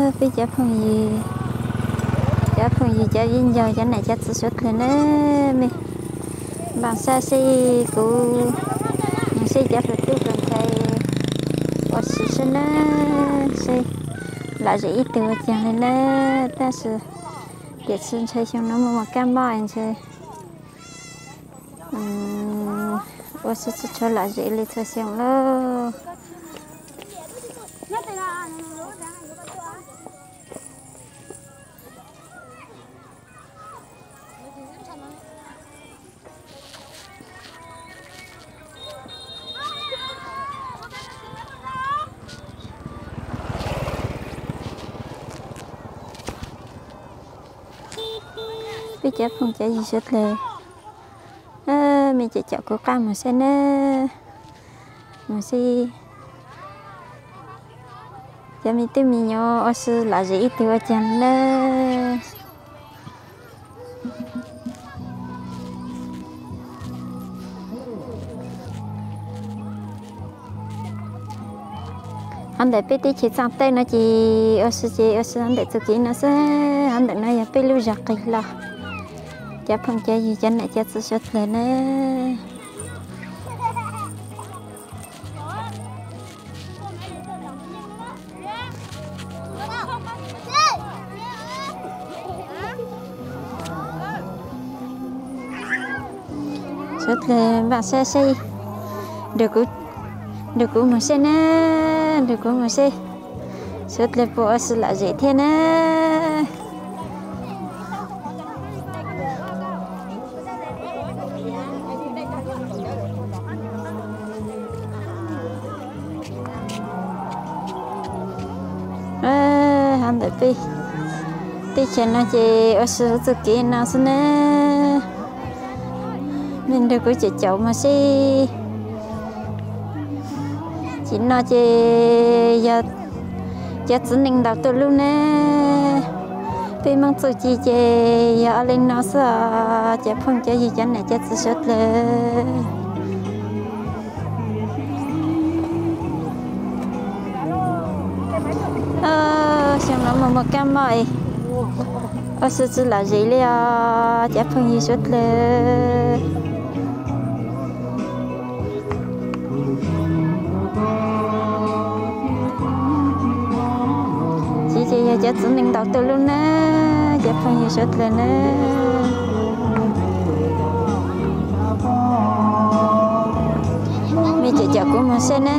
Peb cov phooj ywg, cov phooj ywg cov viv ncaus cov niam cov txiv suav dlawg na, mej npaj sab seb kuv mus seb cov hluas tub hluas ntxhais ua si seb na, seb lom zem ib tug ua caag li na. Tab sis tiam sis ntshe xyoo no muaj muaj kab mob ntshe ua si tsis tshua lom zem li txhua xyoo lauj. Peb cov phooj cov ywg suav dlawg, mej cem caum kuv qab mus seb na, mus seb cov me tub me nyuam ua si lom zem ib tug ua caag na. Hov ntawm peb teb chaws txaaj tawj no ces ua si ces ua si hov ntawm txuj kev no xwb. Hov ntawm no yog peb lub zog qig hlo, cov phooj cov ywg cov niam cov txiv suav dlawg na. Suav dlawg npaj sab seb, nrug kuv mus seb na, nrug kuv mus seb suav dlawg puas ua si lom zem thiab na. Hov ntawm peb teb chaws no ces ua si txuj kev no xwb na. Mej nrug kuv cem caum mus seb. Tam sim no ces yog cov txiv neej ntaus tuj lub na. Peb Moob txuj ci ces yog ob leeg no xwb os, cov phooj cov ywg cov niam cov txiv suav dlawg. Xyoo no muaj muaj kab mob es ua si tsis lom zem li os, cov phooj ywg suav dlawg. Txiv ces yog cov txiv neej ntaus tuj lub na, cov phooj ywg suav dlawg na. Mej cem caum kuv mus seb na.